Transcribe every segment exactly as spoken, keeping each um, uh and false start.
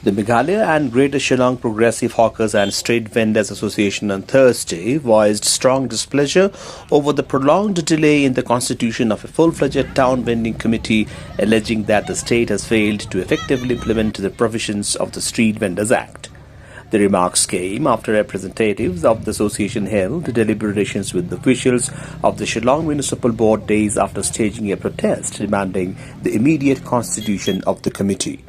The Meghalaya and Greater Shillong Progressive Hawkers and Street Vendors Association on Thursday voiced strong displeasure over the prolonged delay in the constitution of a full-fledged town vending committee, alleging that the state has failed to effectively implement the provisions of the Street Vendors Act. The remarks came after representatives of the association held deliberations with officials of the Shillong Municipal Board days after staging a protest demanding the immediate constitution of the committee.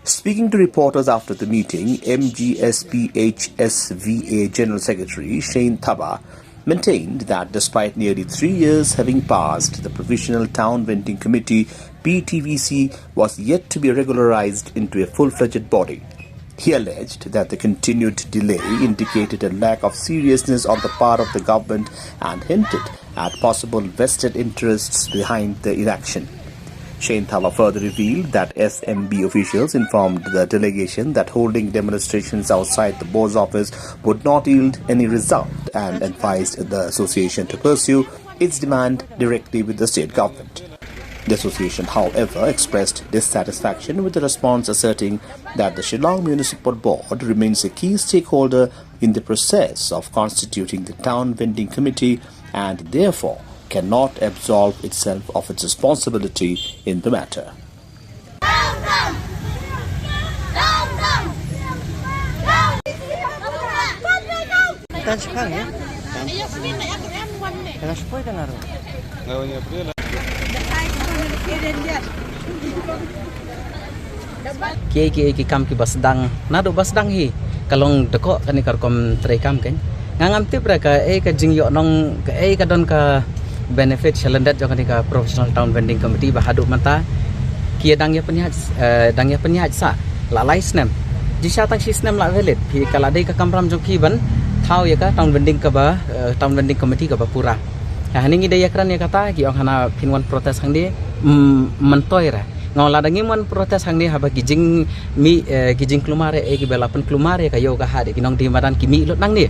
Speaking to reporters after the meeting, M G S P H S V A General Secretary Shane Thaba maintained that despite nearly three years having passed, the Provisional Town Vending Committee, P T V C, was yet to be regularized into a full-fledged body. He alleged that the continued delay indicated a lack of seriousness on the part of the government and hinted at possible vested interests behind the inaction. Shane Thaba further revealed that S M B officials informed the delegation that holding demonstrations outside the board's office would not yield any result and advised the association to pursue its demand directly with the state government. The association, however, expressed dissatisfaction with the response, asserting that the Shillong Municipal Board remains a key stakeholder in the process of constituting the Town Vending Committee and therefore cannot absolve itself of its responsibility in the matter. Kiei kiei ki kam kiba sdang, naduh ba sdang hi ka long dkoh kane ka rukom treikam kein. Nga ngam tip re kaei ka jingïohnong, kaei ka don ka benefit shalyndet jong kane ka Professional Town Vending Committee ba haduh mynta ki dang ïa pynïaid, eh, dang ïa pynïaid sah la lai snem. Jingshisha tang shi snem la valid, phi ka la dei ka kamram jong ki ban thaw ïa ka town vending kaba, eh, town vending committee kaba pura. Ha, hangne ngi dei ïakren ïa kata, ki ong hana phin wan protest hangne, mm, myntoi re. Nga ong lada ngim wan protest hangne haba ki jingmih, eh, ki jingkulmar eh, kiba la pynkulmar ïa ka ïew ka hat, ki nongdie madan ki mih lut nangne.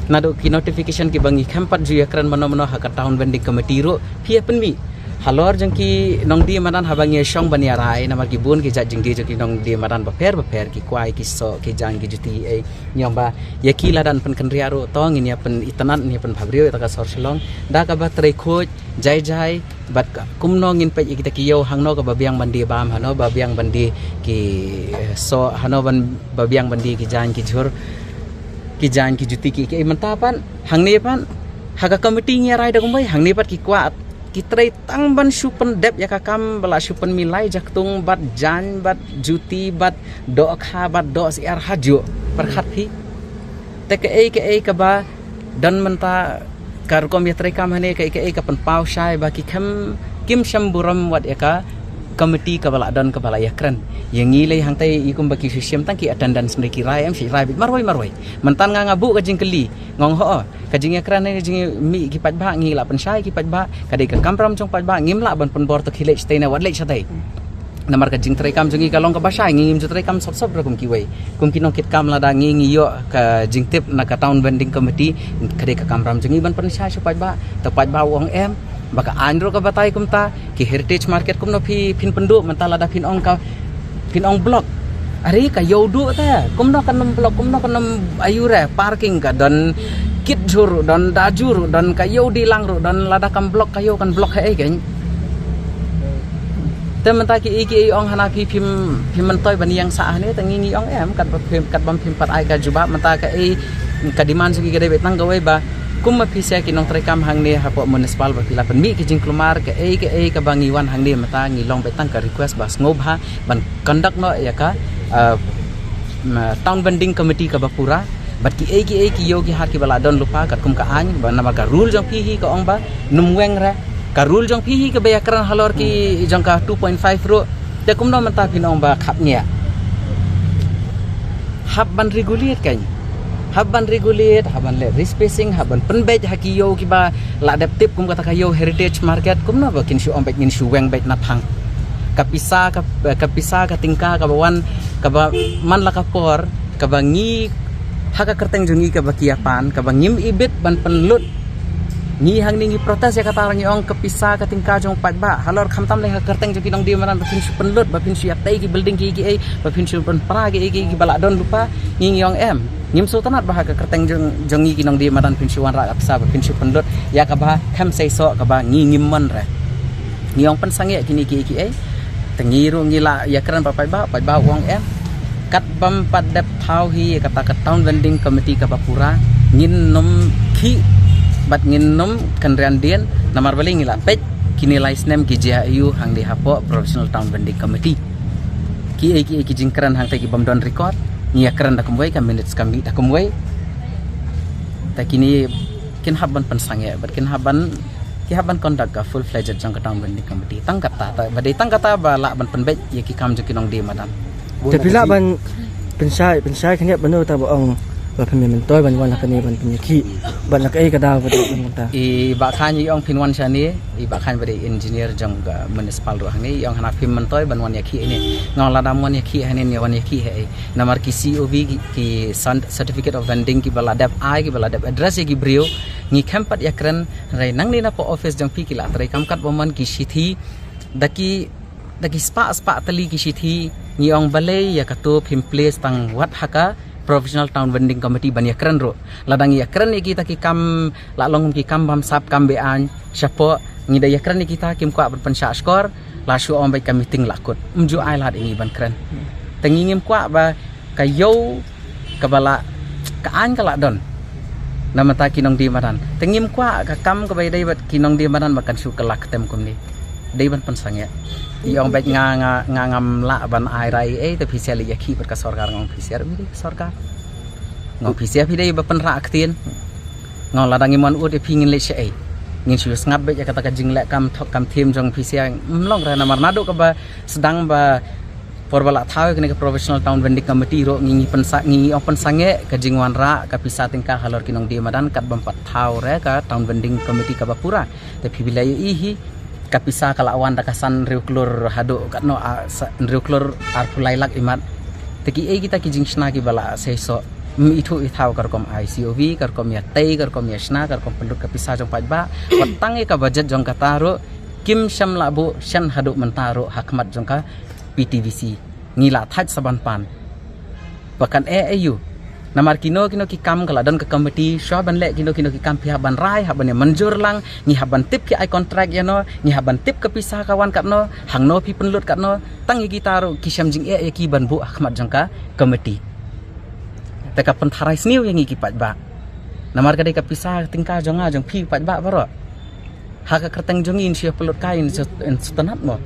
Naduh ki notification kiba ngi khlem pat ju ïakren mano mano ha ka town vending committee ruh, phi ïa pynmih. Halor jong ki nongdie madan haba ngi shong ban ïarai, namar ki bun ki jait jingdie jong ki nongdie madan bapher bapher, ki kwai, ki soh, ki jaiñ, ki juti, eh, ngi ong ba ïa ki lada yn pynkynriah ruh to ngin ïa pynitynnad, ngin ïa pynbhabriew ïa ka sor Shillong da kaba trei khuid, jai jai, bad ka kumno ngin peit ïa kita ki ïew hangno kaba biang ban die bam, hano ba biang ban die ki, eh, soh, hano ban, ba biang ban die ki jaiñ ki jhur, ki jaiñ ki juti ki, ki, eh, mynta pat hangne pat ha ka committee ngi ïarai da kumwei, hangne pat ki kwah, ki trei tang ban shu pyndep ïa ka kam ba la shu pynmih lai jaktung bad jaiñ bad juti bad dohkha bad dohsyiar hajuh pyrkhat phi. Te kaei kaei kaba don mynta ka rukom ïatreikam hangne, kaei kaei ka pynpaw shai ba ki khlem, kim shym burom wat ïa ka committee kaba la don kaba la ïakren. Ïa ngi lei hangtai i kumba ki shu shim tang ki attendance ne ki rai em, shi rai beit marwei marwei. Mynta nga nga buh ka jingkylli, nga ong hooid, ka jingïakren ne ka jingmih ki paidbah ngi la pynshai ki paidbah, ka dei ka kamram jong paidbah, ngim lah ban pynbor to khie leit shatei ne wat leit shatei. Namar ka jingtreikam jong ngi ka long kaba shai, ngi ngim ju treikam sop sop ruh kum kiwei. Kum ki nongkitkam lada ngi ngi ïoh ka jingtip na ka town vending committee, ka dei ka kamram jong ngi ban pynshai sha paidbah, to paidbah u ong em, ba ka aiñ ruh ka batai kumta, ki heritage market kumno phi phin pynduh mynta lada phin ong ka, phin ong block. Are ka ïew duh te, kumno kan ym block, kumno kan ym aiu re, parking ka don kit jhur ruh don, da jhur ruh don, ka ïew die lang ruh don, lada kam block ka ïew kan block haei kein. Te mynta kiei kiei ong hana phi phim, phim myntoi ban ïeng sah hangne, te ngi ngi ong em, katba phim, katba phim pat ai ka jubab, mynta kaei ka demand jong ngi ka dei beit tang kawei ba kum ma phi sha ki nongtreikam hangne hapoh municipal ba phi la pynmih ki jingkulmar, kaei kaei kaba ngi wan hangne mynta ngi long beit tang ka request ba sngewbha ban conduct noh ïa ka, uh, ma, town vending committee kaba pura. Bad kiei kiei ki ïew ki hat kiba la don lypa katkum ka aiñ, ba namar ka rule jong phi hi ka ong ba nym weng re. Ka rule jong phi hi kaba ïakren halor ki jong ka two point five ruh. Te kumno mynta phin ong ba khapngiah? Hap ban regulate kein. Hap ban regulate, hap ban leh respacing, hap ban pynbeit ha ki ïew kiba la dep tip kum kata ka ïew heritage market, kumno ba kin shu ong beit ngin shu weng beit na phang. Ka pisa, ka, ka pisa ka tyngka kaba wan, kaba man la ka por, kaba ngi ha ka kyrteng jong ngi kaba ki ïa pan, kaba ngim ibit ban pynlut Ngi hangne ngi protest ïa kata, ngi ong ka pisa ka tyngka jong paidbah halor, khamtam lei ha kyrteng jong ki nongdie madan ba phin shu pynlut, ba phin shu ïatei ki building ki ki ei, ba phin shu pynpra ki ei ki ba la don lypa. Ngi ngi ong em, ngim sngewtynnat ba ha ka kyrteng jong, jong ngi ki nongdie madan phin shu wanrah ka pisa ba phin shu pynlut ïa kaba khlem seisoh kaba ngi ngim mon re. Ngi ong pynsangeh kine ki ei ki ei. Te ngi ruh ngi la ïakren bad paidbah, paidbah u ong em, kat bym pat dep thaw hi ïa kata ka town vending committee kaba pura, ngin nym khih bad ngin nym kynriah dien. Namar balei? Ngi la peit kine lai snem ki jia aiu hangne hapoh professional town vending committee. Ki ei ki ei ki jingkren hangta ki bym don record, ngi ïakren da kumwei, ka minutes ka mih da kumwei. Te kine kin hap ban pynsangeh bad kin hap ban, ki hap ban conduct ka full fledged jong ka town vending committee. Tang kata, ta, ba dei tang kata ba lah ban pynbeit ïa ki kam jong ki nongdie madan. Te phi lah ban pynshai, pynshai khyndiat ban ong ta ba ong ba phi myntoi ban wan la kane ban pynïakhih, ban la kaei ka daw ba dei ban ong ta. I Bah Khan i ong phin wan shane, i Bah Khan ba dei engineer jong ka municipal ruh hangne, i ong hana phim myntoi ban wan ïakhih ne. Nga ong lada wan ïakhih hangne, wan ïakhih ha ei? Namar ki C O V ki, ki san-, certificate of vending ki ba la dep ai, ki ba la dep address ïa ki briew, ngi khlem pat ïakren. Hynrei nangne na post office jong phi ki la trei kam kat ba mon ki shithi da ki, da ki spah spah tylli ki shithi. Ngi ong balei ïa kato phim place tang wat ha ka professional town vending committee ban ïakren ruh? Lada ngi ïakren ïa kita ki kam la long ki kam bamsap, kam be-aiñ shapoh, ngi da ïakren ïa kita, kim kwah ban pynshah shkor, la shu ong beit ka meeting la kut, ym ju ai lad ïa ngi ban kren. Te ngi ngim kwah ba ka ïew kaba la, ka aiñ ka la don na bynta ki nongdie madan. Te ngim kwah ka kam kaba ïadei bad ki nongdie madan ba kan shu kylla ktem kumne. Dei ban pynsangeh. I ong beit nga, nga, nga ngam lah ban ai rai ei, te phi sngewleit ïakhih bad ka sorkar. Nga ong phi sngewleit bad ka sorkar. Nga ong phi sngewleit, phi dei ba pynrah ktien. Nga ong lada ngim wan ud ïa phi ngin leit shaei? Ngin shu sngap beit ïa kata ka jingleh kam thok kam thiem jong phi sngewleit. Ym long re, namar naduh kaba sdang ba por ba la thaw ïa kane ka professional town vending committee ruh ngi, ngi pynsa-, ngi, ngi ong pynsangeh ka jingwanrah ka pisa tyngka halor ki nongdie madan kat bym pat thaw re ka town vending committee kaba pura. Te phi ba la ïohi hi, ka pisa ka la wan da ka san hynriew klur haduh katno, a, sa-, hynriew klur arphew lai lak imat. Te ki ei kita ki jingshna ki ba la seisoh? Ym ithuh ithaw ka rukom ai C O V, ka rukom ïatei, ka rukom ïashna, ka rukom pynlut ka pisa jong paidbah. Wat tang ïa ka budget jong kata ruh kim shym la buh shen haduh mynta ruh ha khmat jong ka P T V C. Ngi la thait sa ban pan ba kan eh aiu. Namar kino kino ki kam ka la don ka committee, shuwa ban leh kino kino ki kam phi hap ban rai, hap ban ïa mynjur lang, ngi hap ban tip ki ai contract ïano, ngi hap ban tip ka pisa ka wan katno, hangno phi pynlut katno. Tang ïa kita ruh ki shem jingeh ïa ki ban buh ha khmat jong ka committee. Te ka pyntharai sniew ïa ngi ki paidbah. Namar ka dei ka pisa tyngka jong nga jong phi paidbah baroh. Ha ka kyrteng jong ngi ngin shu pynlut kai, ngin shu, ngin shu tynnat mo.